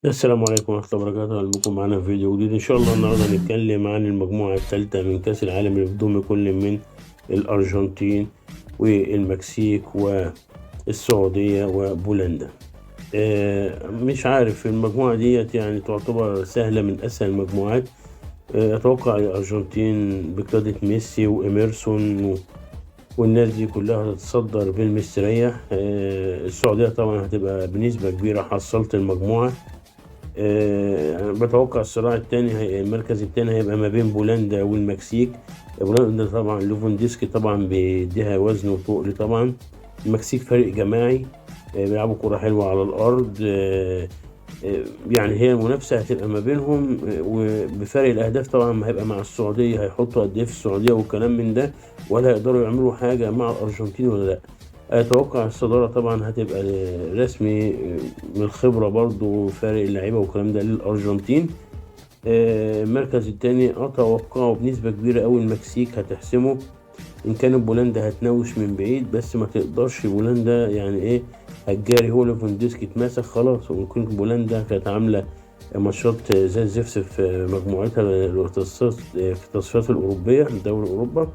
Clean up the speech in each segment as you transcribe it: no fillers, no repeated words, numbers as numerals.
السلام عليكم ورحمة الله وبركاته. أهلا بكم معانا في فيديو جديد. إن شاء الله النهاردة هنتكلم عن المجموعة الثالثة من كأس العالم اللي بتضم كل من الأرجنتين والمكسيك والسعودية وبولندا. مش عارف المجموعة ديت يعني تعتبر سهلة من أسهل المجموعات. أتوقع الأرجنتين بقيادة ميسي وإيميرسون والناس دي كلها هتتصدر بالمستريح. السعودية طبعا هتبقى بنسبة كبيرة حصلت المجموعة. بتوقع الصراع الثاني، المركز الثاني هيبقى ما بين بولندا والمكسيك. بولندا طبعا ليفاندوفسكي طبعا بيديها وزن وتقل. طبعا المكسيك فريق جماعي، بيلعبوا كرة حلوة على الأرض. يعني هي المنافسة هتبقى ما بينهم، وبفرق الأهداف طبعا ما هيبقى مع السعودية، هيحطوا قد إيه في السعودية والكلام من ده، ولا هيقدروا يعملوا حاجة مع الأرجنتين ولا لأ. أتوقع الصدارة طبعا هتبقى رسمي من الخبرة برضو فارق اللعيبة والكلام ده للأرجنتين. المركز التاني أتوقعه بنسبة كبيرة أوي المكسيك هتحسمه، إن كانت بولندا هتناوش من بعيد بس ما تقدرش بولندا يعني إيه هتجاري، هو ليفاندوفسكي اتمسك خلاص. وممكن بولندا كانت عاملة ماتشات زي الزفت في مجموعتها في التصفيات الأوروبية دوري أوروبا.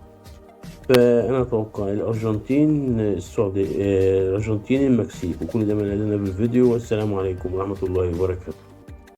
فأنا أتوقع الأرجنتين، السعودية، الأرجنتين، المكسيك. وكل ده من لدينا بالفيديو، والسلام عليكم ورحمة الله وبركاته.